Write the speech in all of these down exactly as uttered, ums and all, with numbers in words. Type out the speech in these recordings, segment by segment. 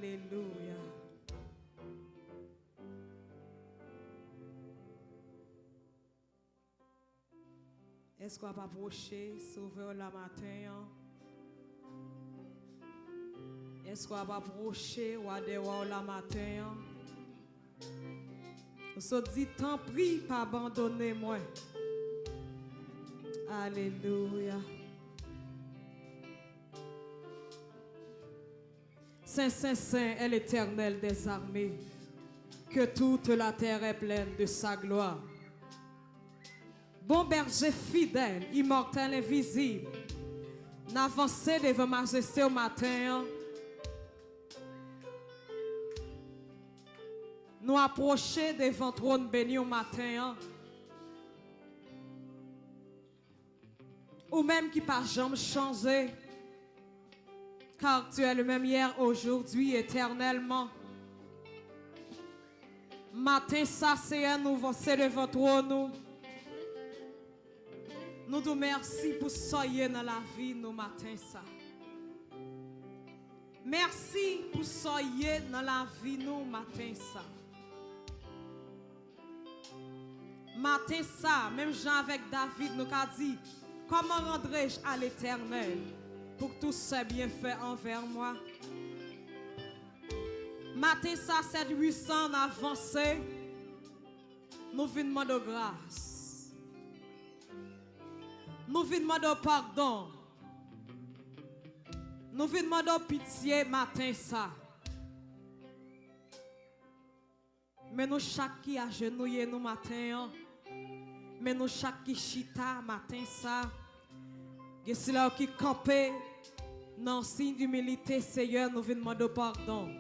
Alelouya. Èske w ap apwoche Sovè w la maten an? Èske w ap apwoche Wa dè wa w la maten an? Ou sot di, tanpri, pa abandone mwen. Alelouya. Sen, sen, sen est l'Éternel des armées, que toute la terre est pleine de sa gloire. Bon berger fidèle, immortel, invisible, n avanse devan majeste w maten an. Nou apwoche devan twòn beni w maten an. Ou menm ki pa janm chanje, car tu es le même hier, aujourd'hui, éternellement. Maten sa, Seyè, nou vanse devan twòn ou. Nou di w mèsi pou sa w ye nan lavi nou maten sa. Mèsi pou sa w ye nan lavi nou maten sa. Maten sa, menm jan avèk David, nou ka di, comment rendrai-je à l'Éternel pour tous ses bienfaits envers moi? Maten sa, Sèt Wi San, n avanse. Nou vin mande w gras. Nou vin mande w padon. Nou vin mande w pitye maten sa. Men nou chak ki ajenouye nou maten an, men nou chak ki chita maten sa, gen sila yo ki kanpe nan siy dimilite, Seyè, nou vin mande w padon.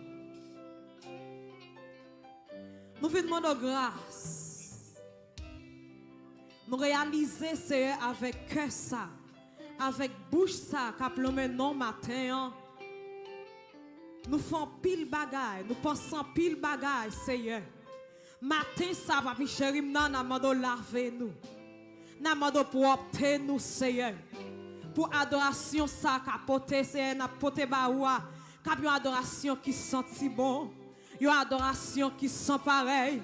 Nou vin mande w gras. Nou reyalize, Seyè, avèk kè sa, avèk bouch sa k ap lonmen non maten an, nou fè anpil bagay, nou panse anpil bagay, Seyè. Maten sa, Papi cheri m nan, n ap mande w lave nou. N ap mande w pwòpte nou, Seyè. Pou adorasyon sa k ap pote, Seyè, n ap pote ba ou a, k ap yon adorasyon ki santi bon. Yon adorasyon ki san parèy,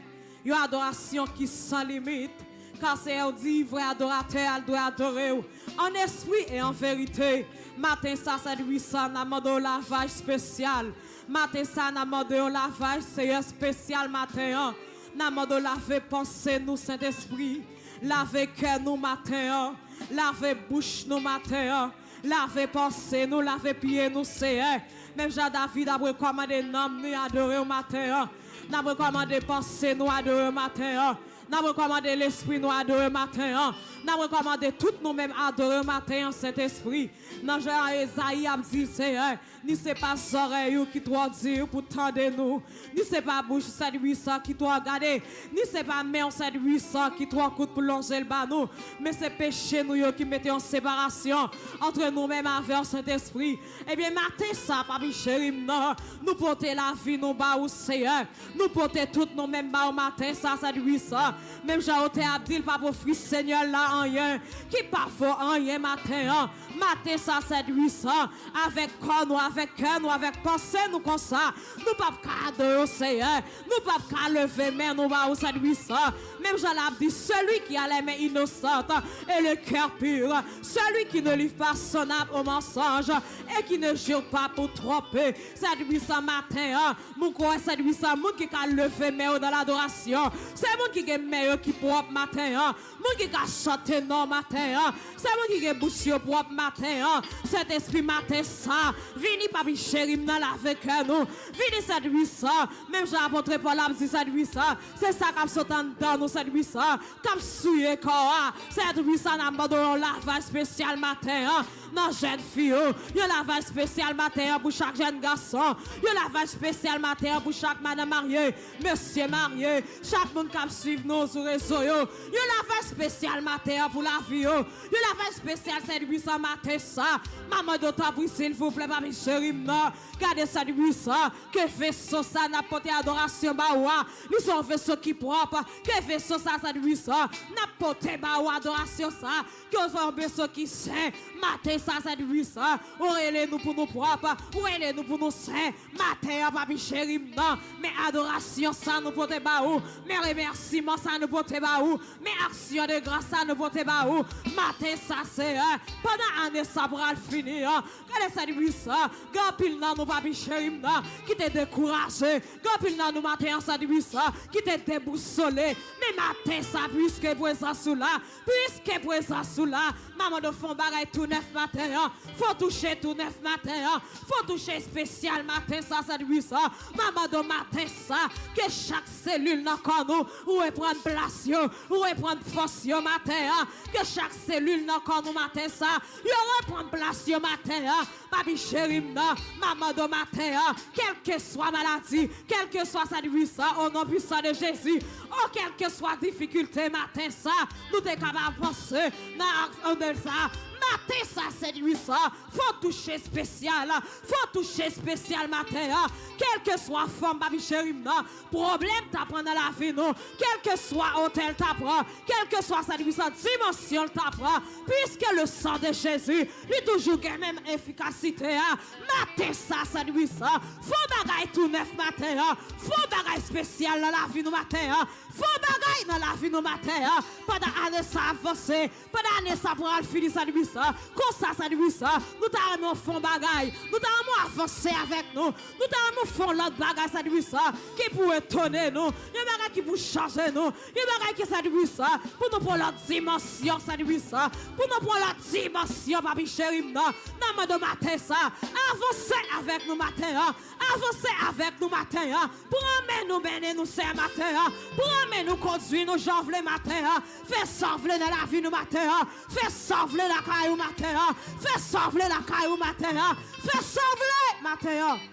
yon adorasyon ki san limit. Ka Seyè w di, vrè adoratè a dwe adore w an espri e an verite. Maten sa, Sèt Wi San, n ap mande w lavaj espesyal. Maten sa, n ap mande w lavaj, Seyè, espesyal maten an. N ap mande w lave panse nou, Sentespri. Lave kè nou maten an. Lave bouch nou maten an. Lave panse nou, lave pye nou, Seyè. Menm jan David ap rekòmande nanm ni adore w maten an. N ap rekòmande panse nou adore w maten an. N ap rekòmande lespri nou adore w maten an. N ap rekòmande tout nou menm adore w maten an, Sentespri. Nan jan Ezayi ap di, Seyè, ni se pa zòrèy ou ki twò di pou tande nou, ni se pa bouch Sèt Wi San ki twò gade, ni se pa men w Sèt Wi San ki twò kout pou lonje l ba nou, men se peche nou yo ki mete yon separasyon antre nou menm avè w, Sentespri. Ebyen, maten sa, Papi cheri m nan, nou pote lavi nou ba ou, Seyè. Nou pote tout nou menm ba ou maten sa, Sèt Wi San. Menm jan otè a ap di l, pa ofri Senyè la anyen ki pa vo anyen maten an. Maten sa, Sèt Wi San, avèk kò nou, avèk kè nou, avèk panse nou konsa, nou p ap ka adore w, Seyè. Nou p ap ka leve men nou ba ou, Sèt Wi San. Menm jan l ap di, celui qui a les mains innocentes et le cœur pur, celui qui ne livre pas son âme au mensonge et qui ne jure pas pour tromper. Sèt Wi San, maten an, moun kwè Sèt Wi San, moun ki ka leve men yo nan ladorasyon, se moun ki gen men yo ki pwòp maten an. Moun ki ka chante non maten an, se moun ki gen bouch yo pwòp maten an. Sentespri, maten sa, vini, Papi cheri m nan, lave kè nou. Vini, Sèt Wi San, menm jan apot Pòl ap di, Sèt Wi San, se sa k ap sot anndan nou, Sèt Wi San, k ap souye kò a. Sèt Wi San, n ap mande w yon lavaj espesyal maten an nan jèn fi yo, yon lavaj espesyal maten an pou chak jèn gason, yon lavaj espesyal maten an pou chak madanm marye, mesye marye, chak moun k ap swiv nou. sou rezo yo. Yon lavay espesyal maten an pou lavi yo. Yon lavay espesyal Sentespri sa maten sa. Manman do tanpri silvouplè, papi cheri m nan. Gade Sentespri sa. Ke veso sa n ap pote adorasyon ba ou a. Li se yon veso ki pwòp. Ke veso sa Sentespri sa. N ap pote ba ou adorasyon sa. Ke w se yon veso ki sen. Maten sa Sentespri sa. Ou rele nou pou nou pwòp. Ou rele nou pou nou sen. Maten an, papi cheri m nan, men adorasyon sa nou pote ba ou, men remèsiman sa nou pote ba ou, men aksyon de gras sa nou pote ba ou. Maten sa, Seyè, pandan ane sa pral fini an, gade Sentespri sa, gen anpil nan nou, papi cheri m nan, ki te dekouraje, gen anpil nan nou maten an, Sentespri sa, ki te debousole, men maten sa, piske prezans ou la, piske prezans ou la, manman do fè yon bagay tou nèf maten an. Fè w touche tou nèf maten an. Fè w touche espesyal maten sa, Sentespri sa. Manman do maten sa. Ke chak selil nan kò nou, ou reprann plas yo. Ou reprann fòs yo maten an. Ke chak selil nan kò nou maten sa, yo reprann plas yo maten an. Papi cheri m nan, manman do maten an, kèlkeswa maladi, kèlkeswa Sentespri sa, o non pwisan de Jezi, o kèlkeswa difikilte maten sa, nou te kapab avanse nan ak-, an de sa. Maten sa, Sentespri sa, fè w touche espesyal, fè w touche espesyal maten an, kèlkeswa fòm, papi cheri m nan, pwoblèm ta pran nan lavi nou, kèlkeswa otè l ta pran, kèlkeswa Sentespri sa, dimansyon l ta pran, puisque le sang de Jésus, li toujou gen menm efikasite a. Maten sa, Sentespri sa, fè yon bagay tou nèf maten an. Fè yon bagay espesyal nan lavi nou maten an. Fè yon bagay nan lavi nou maten an. Pandan ane sa ap vanse, pandan ane sa pral fini, Sentespri sa, konsa, Sentespri sa, nou ta renmen w fè yon bagay. Nou ta renmen w avanse avèk nou. Nou ta renmen w fè yon lòt bagay, Sentespri sa, ki pou etone nou. Yon bagay ki pou chanje nou. Yon bagay ki, Sentespri sa, pou nou pran lòt dimansyon, Sentespri sa. Pou nou pran lòt dimansyon, papi cheri m nan. Nan mande w maten sa. Avanse avèk nou maten an. Avanse avèk nou maten an. Pran men nou, mennen nou, Seyè, maten an. Pran men nou, kondui nou jan w vle maten an. Fè sa w vle nan lavi nou maten an. Fè sa w vle lakay ou maten an. Fè sa w vle lakay ou maten an. Fè sa w vle maten an.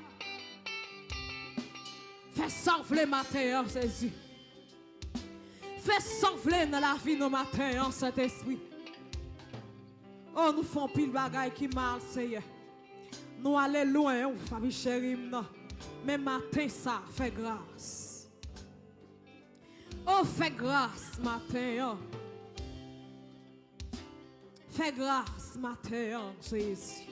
Fè sa w vle maten an, Jezi. Fè sa w vle nan lavi nou maten an, Sentespri. O, nou fè anpil bagay ki mal, Seyè. Nou ale lwen, o, papi cheri m nan. Men maten sa, fè gras. O, fè gras maten an. Fè gras maten an, Jezi.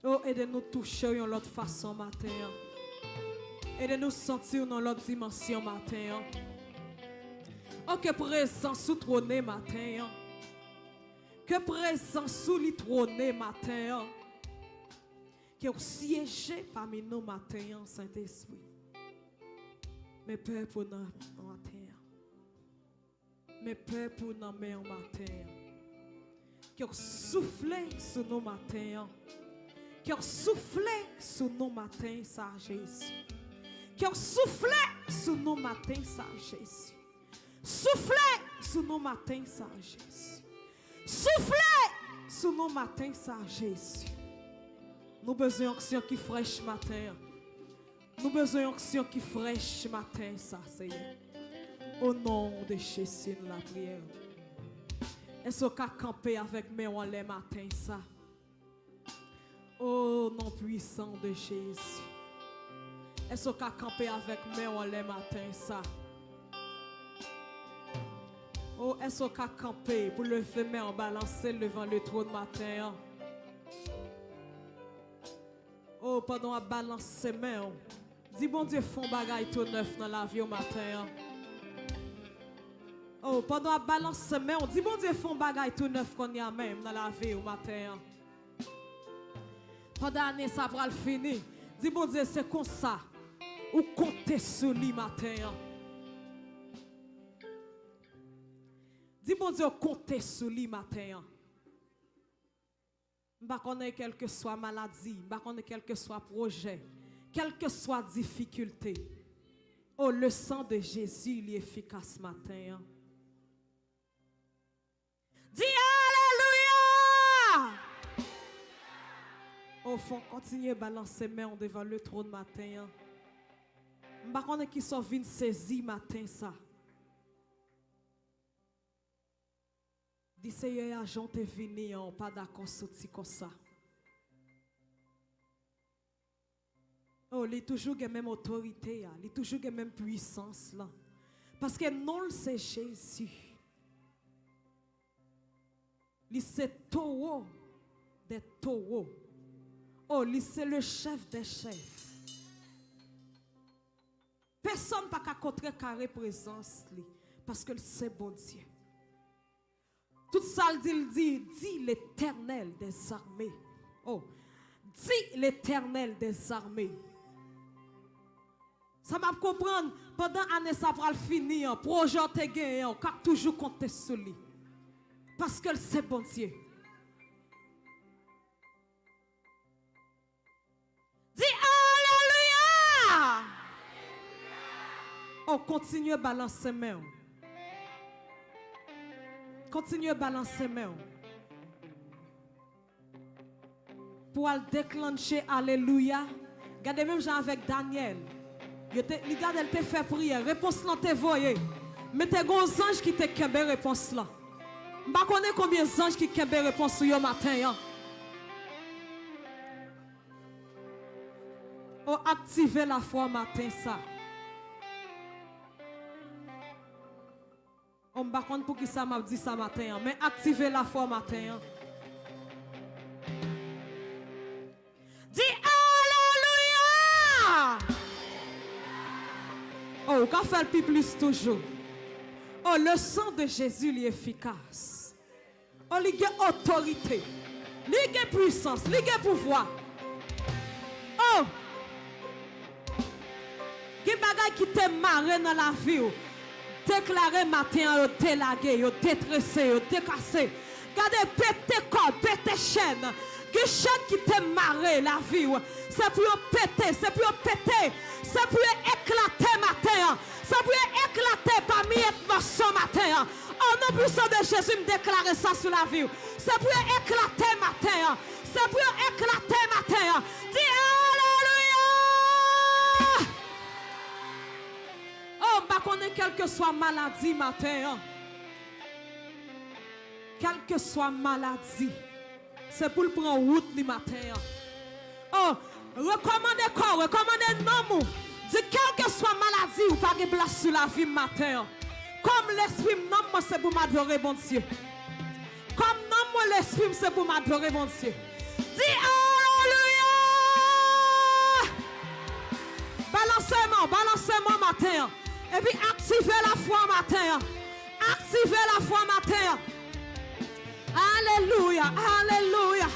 O, ede nou touche w yon lòt fason maten an. Ede nou santi w nan lòt dimansyon maten an. O, ke prezans ou twone maten an. Ke prezans ou li twone maten an. Ke w syeje pami nou maten an, Sentespri. Men pèp ou nan maten an. Men pèp ou nan men w maten an. Ke w soufle sou nou maten an. Ke w soufle sou nou maten sa, Jezi. Ke w soufle sou nou maten sa, Jezi. Soufle sou nou maten sa, Jezi. Soufle sou nou maten sa, Jezi. Nou bezwen onksyon ki frèch maten an. Nou bezwen onksyon ki frèch maten sa, Seyè. O non de Jezi, nou lapriyè. Èske w ka kanpe avèk men w anlè maten sa? O non pwisan de Jezi. Èske w ka kanpe avèk men w anlè maten sa? O, èske w ka kanpe pou leve men w, balanse l devan le twòn maten an? O, pandan w ap balanse men w, di Bondye fè yon bagay tou nèf nan lavi w maten an. O, pandan w ap balanse men w, di Bondye fè yon bagay tou nèf kounye a menm nan lavi w maten an. Pandan ane sa pral fini, di Bondye se konsa ou konte sou li maten an. Di Bondye w konte sou li maten an. M pa konnen kèlkeswa maladi, m pa konnen kèlkeswa pwojè, kèlkeswa difikilte. O, le sang de Jésus li efikas maten an. Di alelouya! O, fò w kontinye balanse men w devan le twòn maten an. M pa konnen kisa w vin sezi maten sa. Di Seyè a, jan w te vini an, w pa dakò soti konsa. Oh, li toujou gen menm otorite a, li toujou gen menm pwisans lan. Paske non l se Jezi. Li se towo dè towo. Oh, li se le chèf dè chèf. Pèsonn pa ka kontrekare prezans li, paske l se Bondye. Tout sa l di, l di, di Letènèl dèzame. Oh, di Letènèl dèzame. Sa m ap konprann, pandan ane sa pral fini an, pwojè w te genyen an, w ka toujou konte sou li. Paske l se Bondye. Di alelouya! Oh, kontinye balanse men w. Kontinye balanse men w. Pou al deklanche alelouya. Gade menm jan avèk Danyèl. Yo te, li gade, l te fè priyè. Repons lan te voye. Men te gen yon zanj ki te kenbe repons lan. M pa konnen konbyen zanj ki kenbe repons ou yo maten an. Oh, aktive lafwa maten sa. Oh, m pa konn poukisa m ap di sa maten an, men aktive lafwa maten an. Di alelouya! Oh, ou ka fè l pi plis toujou. Oh, le sang de Jésus li efikas. Oh, li gen otorite. Li gen pwisans. Li gen pouvwa. Oh! Gen bagay ki te mare nan lavi w. Deklare maten an, yo delage, yo detrese, yo dekase. Gade, pete kòd, pete chèn. Gen chèn ki te mare lavi w. Se pou yo pete, se pou yo pete. Se pou yo eklate maten an. Sa pou yo eklate pami etmosyon maten an. O non pwisan de Jezi, m deklare sa sou lavi w. Sa pou yo eklate maten an. Sa pou yo eklate maten an. Di alelouya! O, m pa konnen kèlkeswa maladi maten an. Kèlkeswa maladi. Se pou l pran wout li maten an. O, rekòmande kò w, rekòmande nanm ou. Di, kèlkeswa maladi, ou pa gen plas sou lavi m maten an. Kò m, lespri m, nanm mwen, se pou m adore Bondye. Kò m, nanm mwen, lespri m, se pou m adore Bondye. Di alelouya! Balanse men w, balanse men w maten an. Epi aktive lafwa maten an. Aktive lafwa maten an. Alelouya, alelouya.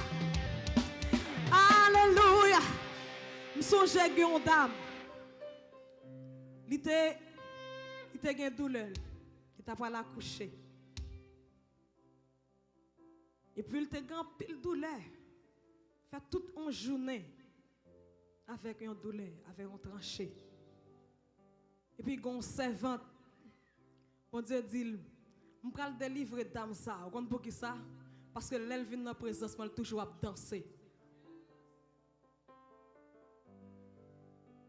Alelouya. M sonje gen yon dam. Li te, li te gen doulè. Li ta pral akouche. Epi l te gen anpil doulè. Fè tout yon jounen avèk yon doulè, avèk yon tranche. Epi gen yon sèvant, Bondye di l, "M pral delivre dam sa a." Ou konn poukisa? Paske lè l vin nan prezans mwen, l toujou ap danse.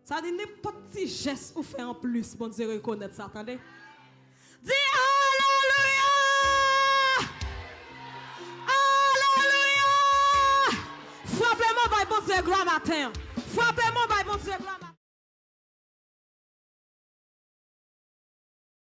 Sa di nenpòt ti jès ou fè anplis, Bondye rekonèt sa, tande. Di alelouya! Alelouya! Frape men w bay Bondye glwa maten an. Frape men w bay Bondye glwa maten an.